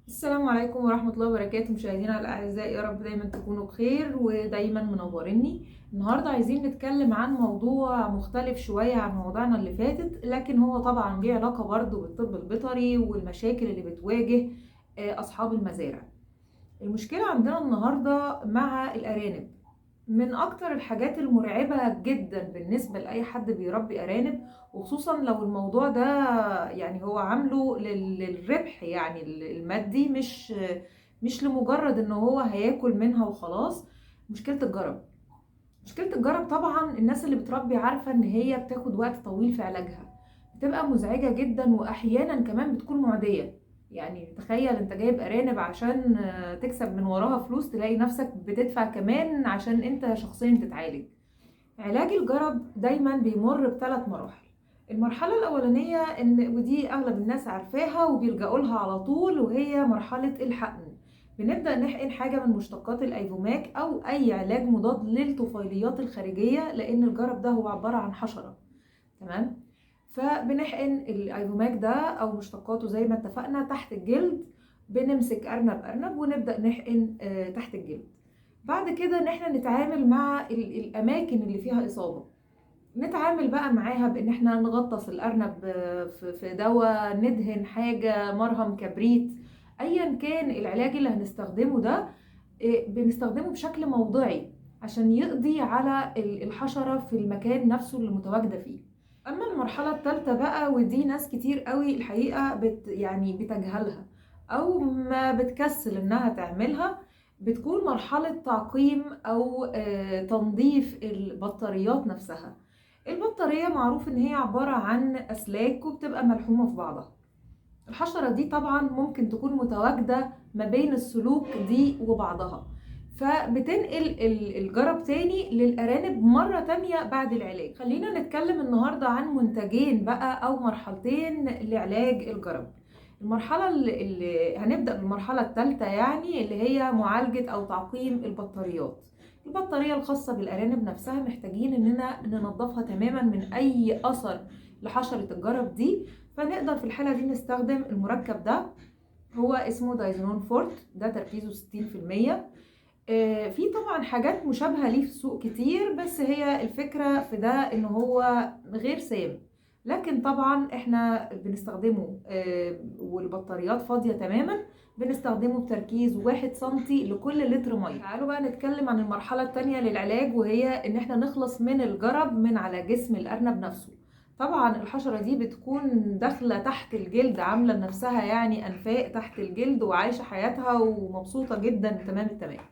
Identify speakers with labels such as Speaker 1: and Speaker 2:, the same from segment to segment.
Speaker 1: السلام عليكم ورحمة الله وبركاته مشاهدينا الأعزاء، يا رب دايما تكونوا بخير ودايما منوريني. النهاردة عايزين نتكلم عن موضوع مختلف شوية عن موضوعنا اللي فاتت، لكن هو طبعا ليه علاقة برضو بالطب البيطري والمشاكل اللي بتواجه أصحاب المزارع. المشكلة عندنا النهاردة مع الأرانب، من أكتر الحاجات المرعبة جدا بالنسبة لأي حد بيربي أرانب، وخصوصا لو الموضوع ده يعني هو عامله للربح يعني المادي، مش لمجرد ان هو هياكل منها وخلاص. مشكلة الجرب، مشكلة الجرب طبعا الناس اللي بتربي عارفة ان هي بتاخد وقت طويل في علاجها، بتبقى مزعجة جدا واحيانا كمان بتكون معدية. يعني تخيل انت جايب ارانب عشان تكسب من وراها فلوس، تلاقي نفسك بتدفع كمان عشان انت شخصيا تتعالج. علاج الجرب دايما بيمر بثلاث مراحل. المرحلة الأولانية إن ودي أغلب الناس عارفاها وبيلجأوا لها على طول، وهي مرحلة الحقن. بنبدأ نحقن حاجة من مشتقات الأيفوماك أو أي علاج مضاد للطفيليات الخارجية، لأن الجرب ده هو عبارة عن حشرة، تمام؟ فبنحقن الايفوماك ده او مشتقاته زي ما اتفقنا تحت الجلد، بنمسك ارنب ارنب ونبدا نحقن تحت الجلد. بعد كده ان احنا نتعامل مع الاماكن اللي فيها اصابه، نتعامل بقى معاها بان احنا نغطس الارنب في دواء، ندهن حاجة، مرهم كبريت، ايا كان العلاج اللي هنستخدمه ده بنستخدمه بشكل موضعي عشان يقضي على الحشرة في المكان نفسه اللي متواجدة فيه. اما المرحلة الثالثة بقى، ودي ناس كتير قوي الحقيقة يعني بتجهلها او ما بتكسل انها تعملها، بتكون مرحلة تعقيم او تنظيف البطاريات نفسها. البطارية معروف ان هي عبارة عن اسلاك وبتبقى ملحومه في بعضها. الحشرة دي طبعا ممكن تكون متواجدة ما بين السلوك دي وبعضها، فبتنقل الجرب تاني للأرانب مرة تانية بعد العلاج. خلينا نتكلم النهاردة عن منتجين بقى أو مرحلتين لعلاج الجرب. المرحلة اللي هنبدأ بالمرحلة الثالثة يعني اللي هي معالجة أو تعقيم البطاريات. البطارية الخاصة بالأرانب نفسها محتاجين إننا ننظفها تماما من أي أثر لحشرة الجرب دي، فنقدر في الحالة دي نستخدم المركب ده، هو اسمه دايزينون فورت، ده تركيزه 60%. في طبعا حاجات مشابهة ليه في السوق كتير، بس هي الفكرة في ده ان هو غير سام، لكن طبعا احنا بنستخدمه والبطاريات فاضية تماما، بنستخدمه بتركيز 1 سنتي لكل لتر مية. تعالوا بقى نتكلم عن المرحلة التانية للعلاج، وهي ان احنا نخلص من الجرب من على جسم الأرنب نفسه. طبعا الحشرة دي بتكون داخلة تحت الجلد، عاملة لنفسها يعني أنفاق تحت الجلد وعايشة حياتها ومبسوطة جدا تمام التمام.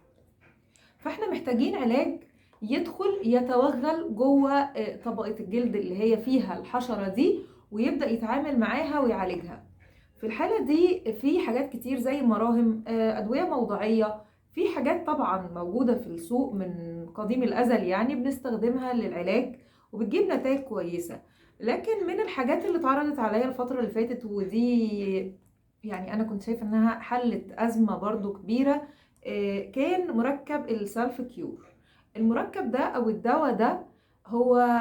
Speaker 1: فاحنا محتاجين علاج يدخل يتوغل جوه طبقة الجلد اللي هي فيها الحشرة دي ويبدأ يتعامل معاها ويعالجها. في الحالة دي في حاجات كتير زي مراهم، أدوية موضعية، في حاجات طبعا موجودة في السوق من قديم الأزل يعني بنستخدمها للعلاج وبتجيب نتائج كويسة. لكن من الحاجات اللي اتعرضت عليا الفترة اللي فاتت، ودي يعني أنا كنت شايفة إنها حلت أزمة برضو كبيرة، كان مركب السلف كيور. المركب ده او الدواء ده هو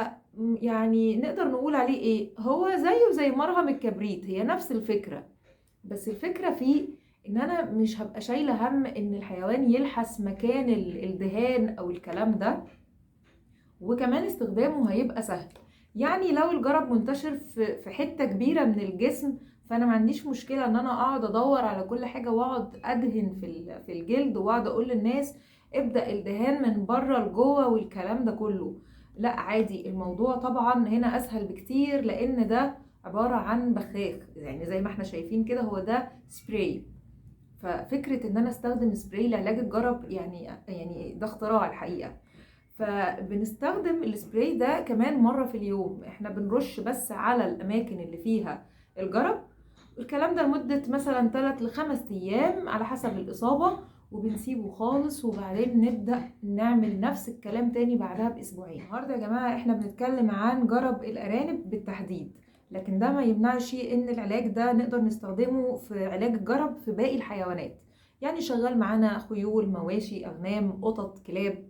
Speaker 1: يعني نقدر نقول عليه ايه، هو زيه زي مرهم الكبريت، هي نفس الفكرة، بس الفكرة فيه ان انا مش هبقى شايلة هم ان الحيوان يلحس مكان الدهان او الكلام ده، وكمان استخدامه هيبقى سهل. يعني لو الجرب منتشر في حتة كبيرة من الجسم، فانا ما عنديش مشكلة ان انا اقعد ادور على كل حاجة واقعد ادهن في الجلد واقعد اقول للناس ابدا الدهان من بره لجوه والكلام ده كله. لا عادي، الموضوع طبعا هنا اسهل بكتير، لان ده عبارة عن بخاخ، يعني زي ما احنا شايفين كده هو ده سبراي. ففكره ان انا استخدم سبراي لعلاج الجرب يعني ده اختراع الحقيقة. فبنستخدم السبراي ده كمان مرة في اليوم، احنا بنرش بس على الاماكن اللي فيها الجرب، الكلام ده لمدة مثلا 3 ل 5 ايام على حسب الإصابة، وبنسيبه خالص، وبعدين نبدأ نعمل نفس الكلام تاني بعدها بأسبوعين. النهاردة يا جماعة احنا بنتكلم عن جرب الأرانب بالتحديد، لكن ده ما يمنعش ان العلاج ده نقدر نستخدمه في علاج الجرب في باقي الحيوانات. يعني شغال معانا خيول، مواشي، أغنام، قطط، كلاب.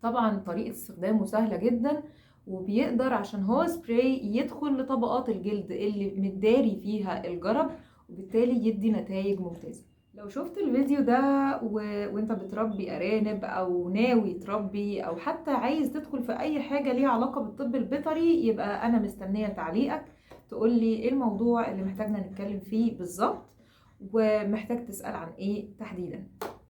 Speaker 1: طبعا طريقة استخدامه سهلة جدا، وبيقدر عشان هو سبراي يدخل لطبقات الجلد اللي متداري فيها الجرب وبالتالي يدي نتائج ممتازة. لو شفت الفيديو ده وانت بتربي ارانب او ناوي تربي او حتى عايز تدخل في اي حاجة ليها علاقة بالطب البيطري، يبقى انا مستنية تعليقك تقولي ايه الموضوع اللي محتاجنا نتكلم فيه بالظبط ومحتاج تسأل عن ايه تحديدا.